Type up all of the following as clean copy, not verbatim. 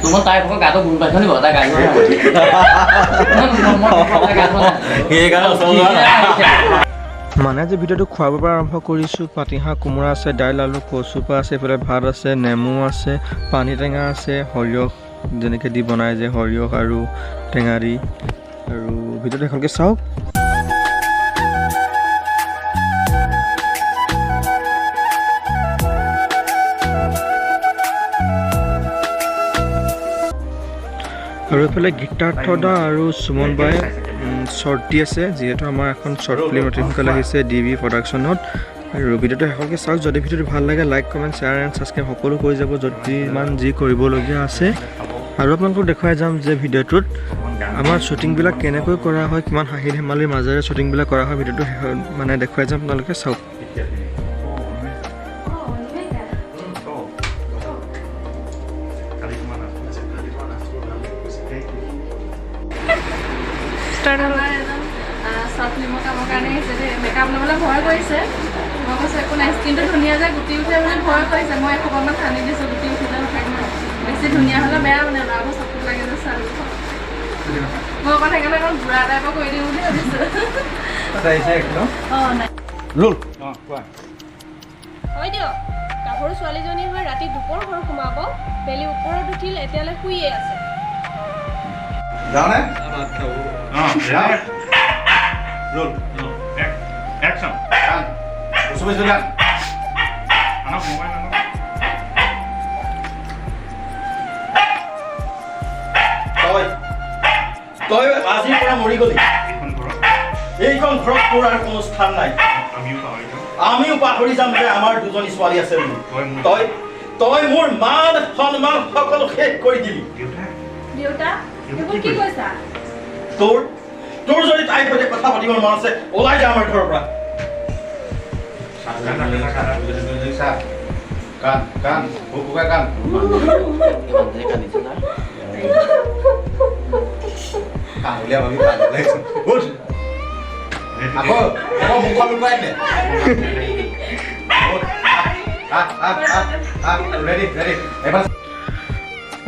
তোমাৰ তাই গাটো গুণ পাইছ নি বাৰু তাই গাড়ী মানে যে ভিডিঅ'টো খোৱাৰ পৰা আৰম্ভ কৰিছোঁ। পাতিহাঁহ কোমোৰা আছে, দাইল আলু কচুপা আছে, এইফালে ভাত আছে, নেমু আছে, পানী টেঙা আছে, সৰিয়হ যেনেকৈ দি বনাই যে সৰিয়হ আৰু টেঙা দি। আৰু ভিডিঅ'টো এখনকৈ চাওক। আৰু এইফালে গীতাৰ্থ দা আৰু সুমন বাই শ্বৰ্ট দি আছে, যিহেতু আমাৰ এখন শ্বৰ্ট ফিল্ম অতি সোনকালে আহিছে ডি বি প্ৰডাকশ্যনত। আৰু ভিডিঅ'টো শেষলৈকে চাওক। যদি ভিডিঅ'টো ভাল লাগে like comment share and subscribe সকলো কৰি যাব, যদি ইমান যি কৰিবলগীয়া আছে। আৰু আপোনালোকক দেখুৱাই যাম যে ভিডিঅ'টোত আমাৰ শ্বুটিংবিলাক কেনেকৈ কৰা হয়, কিমান হাঁহি ধেমালিৰ মাজেৰে শ্বুটিংবিলাক কৰা হয়। ভিডিঅ'টো মানে দেখুৱাই যাম, আপোনালোকে চাওক। শ্বৰ্ট ফিল্মৰ কামৰ কাৰণে আহিছে দেই। মেকআপ ল'বলৈ ভয় কৰিছে। মই কৈছোঁ একো নাই, স্কিনটো ধুনীয়া যে গুটি উঠে বুলি ভয় কৰিছে। মই এসোপামান সানি দিছোঁ, গুটি উঠিলে নাথাকে ন। বেছি ধুনীয়া হ'লে বেয়া, মানে ল'ৰাবোৰ চকুত লাগে যে চাল। মই অকণ সেইকাৰণে অকণ বুঢ়া টাইপৰ কৰি দিওঁ বুলি ভাবিছোঁ। অঁ নাই হয় দিয়ক, গাভৰু ছোৱালীজনী হৈ ৰাতি দুপৰ ঘৰ সোমাব, বেলি ওপৰত উঠিল এতিয়ালৈ শুইয়ে আছে। তই আজিৰ পৰা মৰি গলি। এইখন ঘৰত তোৰ আৰু কোনো স্থান নাই। আমিও পাহৰি যাম যে আমাৰ দুজনী ছোৱালী আছে বুলি। তই তই মোৰ মান সন্মান সকলো শেষ কৰি দিলি। দেউতা, এইবোৰ কি কৈছা? তোৰ তোৰ যদি তাইৰ সৈতে কথা পাতিবৰ মন আছে, ওলাই যা আমাৰ ঘৰৰ পৰা।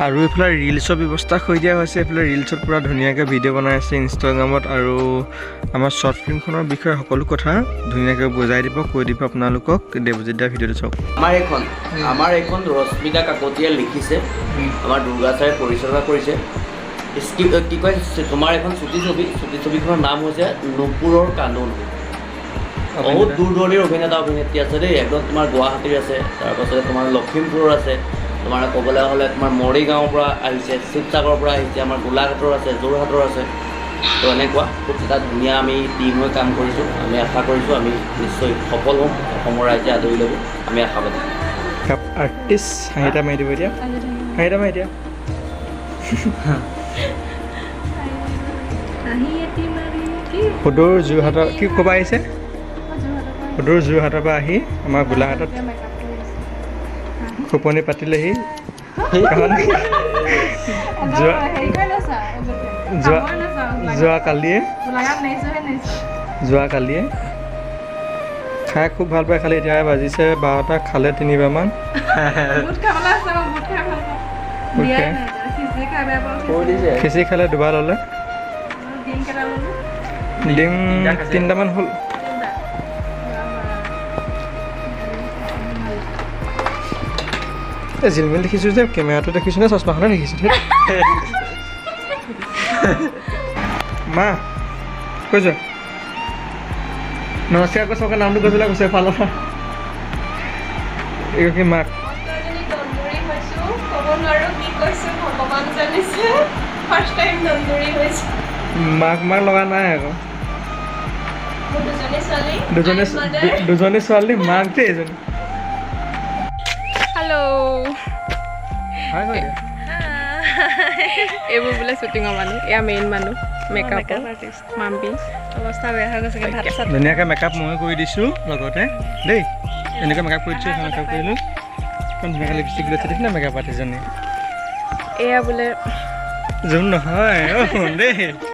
আৰু এইফালে ৰিলছৰ ব্যৱস্থা কৰি দিয়া হৈছে। এইফালে ৰিলছত পূৰা ধুনীয়াকৈ ভিডিঅ' বনাই আছে ইনষ্টাগ্ৰামত। আৰু আমাৰ শ্বৰ্ট ফিল্মখনৰ বিষয়ে সকলো কথা ধুনীয়াকৈ বুজাই দিব, কৈ দিব আপোনালোকক। দেৱজিৎ দাৰ ভিডিঅ'টো চাওক। আমাৰ এইখন ৰশ্মিতা কাকতীয়ে লিখিছে, আমাৰ দুৰ্গা ছাৰে পৰিচালনা কৰিছে। কি কয় তোমাৰ এখন চুটি ছবি, চুটি ছবিখনৰ নাম হৈছে নুপুৰৰ কান্দোন। বহুত দূৰ দূৰণিৰ অভিনেতা অভিনেত্ৰী আছে দেই। একদম তোমাৰ গুৱাহাটীৰ আছে, তাৰপাছতে তোমাৰ লখিমপুৰৰ আছে, তোমাৰ ক'বলৈ হ'লে তোমাৰ মৰিগাঁৱৰ পৰা আহিছে, শিৱসাগৰৰ পৰা আহিছে, আমাৰ গোলাঘাটৰ আছে, যোৰহাটৰ আছে। তো এনেকুৱা খুব এটা ধুনীয়া আমি টীম হৈ কাম কৰিছোঁ। আমি আশা কৰিছোঁ আমি নিশ্চয় সফল হ'ম, অসমৰ ৰাইজে আদৰি ল'ব, আমি আশাবাদী। আৰ্টিষ্ট হাঁহি এটা মাৰি দিব এতিয়া, হাঁহি এটা মাৰি দিয়া। সুদূৰ যোৰহাটৰ কি ক'বা আহিছে, সুদূৰ যোৰহাটৰ পৰা আহি আমাৰ গোলাঘাটত খোপনি পাতিলেহি। যোৱাকালিয়ে খাই খুব ভাল পায়। খালি এতিয়া বাজিছে 12টা, খালে তিনিবাৰমান। খিচিৰি খালে দুবাৰ ল'লে, ডিম তিনিটামান হ'ল। এই জিলমিল দেখিছোঁ যে কেমেৰাটো দেখিছোঁ নে চশমাখনে দেখিছোঁ। মা কৈ যোৱা, নমস্কাৰ কৈছে, নামটো কৈছিলে কৈছে ফালৰ পৰা এইগৰাকী মাক। মাক মাক লগা নাই আকৌ, দুজনী ছোৱালী মাক যে এজনী। এইবোৰ বোলে শ্বুটিঙৰ মানুহ, এয়া মেইন মানুহ, মেকআপ আৰ্টিষ্ট মাম্পি। অৱস্থা বেয়া হৈ গৈছে। ধুনীয়াকৈ মেকআপ ময়ো কৰি দিছোঁ লগতে দেই, এনেকৈ মেকআপ কৰি দিছোঁ, মেকআপ কৰিলোঁ, ধুনীয়াকৈ লিপষ্টিক লৈছে দেখিলে মেকআপ আৰ্টিষ্টজনী। এয়া বোলে জোন নহয় দেই।